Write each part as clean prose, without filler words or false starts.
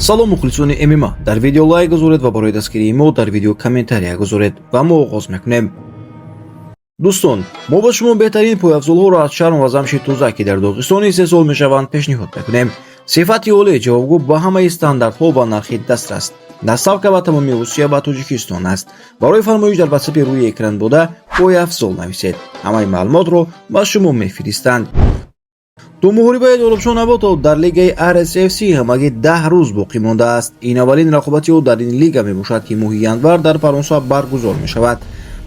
Салом, мухлисони ММА! Дар видео лайк гузоред ва барои дастгирии мо дар видео комментария гузоред ва мо оғоз мекунем. Дӯстон, мо ба шумо беҳтарин пойафзолҳоро аз чарм ва замши тоза, ки дар Доғистон истеҳсол мешаванд, пешниҳод мекунем. Сифати олӣ, ҷавобгӯ ба ҳамаи стандартҳо ва нархи дастрас. Доставка ба тамоми Русия ва Тоҷикистон аст. Барои фармоиш дар ватсапи рӯи экран буда «пойафзол» нависед, ҳамаи маълумотро ба шумо мефиристанд. До муҳорибаи Доробшон Наботов дар лигаи RSFC ҳамагӣ 10 рӯз боқӣ мондааст. Ин аввалин рақобати ӯ дар ин лига мебошад, ки моҳи январ дар Фаронса баргузор мешавад.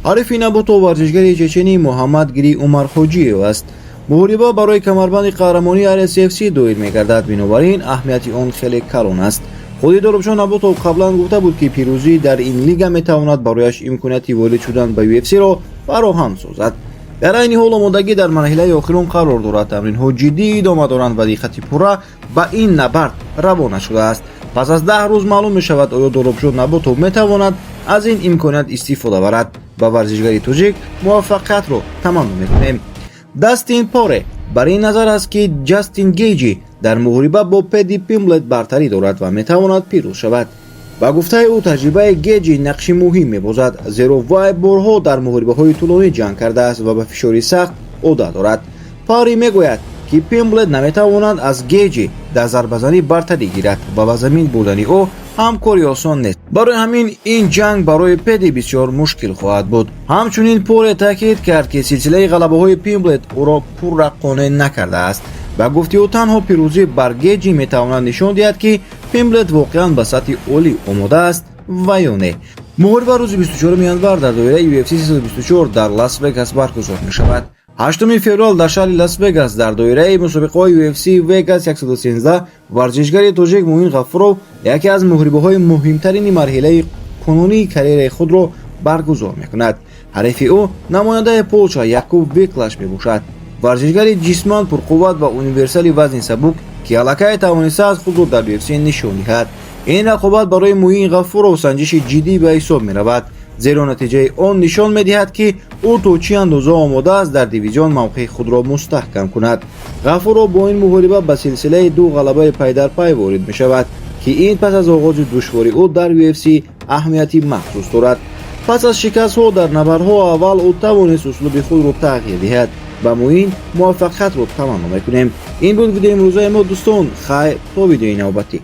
Ҳарифи Наботов варзишгари чеченӣ Муҳаммад Гири Умархоҷиев аст. Муҳориба барои камарбанди қаҳрамонии RSFC доир мегардад, бинобар ин аҳамияти он хеле калон аст. Худи Доробшон Наботов қаблан гуфта буд, ки пирӯзӣ дар ин лига метавонад барояш имконияти ворид шудан ба UFC-ро фароҳам созад. Дар айни ҳол омодагӣ дар марҳилаи охирон қарор дорад, тамринҳо ҷиддӣ идома доранд ва диққати пурра ба ин набард равона шудааст. Пас аз 10 рӯз маълум мешавад, оё Доробшон Наботов метавонад аз ин имконият истифода барад. Ба варзишгари тоҷик муваффақиятро таманно мекунем. Дастин Поре бар ин назар аст, ки Ҷастин Гейҷи дар муҳориба бо Педи Пимблет бартарӣ дорад ва метавонад пирӯз шавад. Ба гуфтаи ӯ, таҷрибаи Геҷи нақши муҳим мебозад, зеро вай борҳо дар муҳорибаҳои тӯлонӣ ҷанг кардааст ва ба фишори сахт одат дорад. Пари мегӯяд, ки Пимблет наметавонад аз Геҷи дар зарбазанӣ бартарӣ гирад ва ба замин бурдани ӯ ҳам кори осон нест. Барои ҳамин ин ҷанг барои Педи бисёр мушкил хоҳад буд. Ҳамчунин Поре таъкид кард, ки силсилаи ғалабаҳои Пимблет ӯро пурра қонеъ накардааст. Ба гуфти ӯ, танҳо пирӯзӣ бар Геҷи метавонад нишон диҳад, ки Пимблет воқеан ба сатҳи олӣ омода аст ва ё не. Муҳориба рӯзи 24 январ дар доираи UFC 324 дар Лас Вегас баргузор мешавад. 8 феврал дар шаҳри Лас Вегас дар доираи мусобиқаҳои UFC Vegas 113 варзишгари тоҷик Муин Ғафуров яке аз муҳорибаҳои муҳимтарини марҳилаи кунунии карьераи худро баргузор мекунад. Ҳарифи ӯ намояндаи Полша Якуб Виклаш мебошад, варзишгари ҷисман пурқувват ва универсали вазни сабук, ки аллакай тавонистааст худро дар UFC нишон диҳад. Ин рақобат барои Муин Ғафуров санҷиши ҷиддӣ ба ҳисоб меравад, зеро натиҷаи он нишон медиҳад, ки ӯ то чӣ андоза омода аст дар дивизион мавқеи худро мустаҳкам кунад. Ғафуров бо ин муҳориба ба силсилаи ду ғалабаи пайдарпай ворид мешавад, ки ин пас аз оғози душвори ӯ дар UFC аҳамияти махсус дорад. Пас аз шикастҳо дар набардҳо аввал ӯ тавонист услуби худро тағйир диҳад. Ба Муин муваффақиятро таманно мекунем. Ин буд видеои имрӯзаи мо, дӯстон. Хайр, то видеои навбатӣ.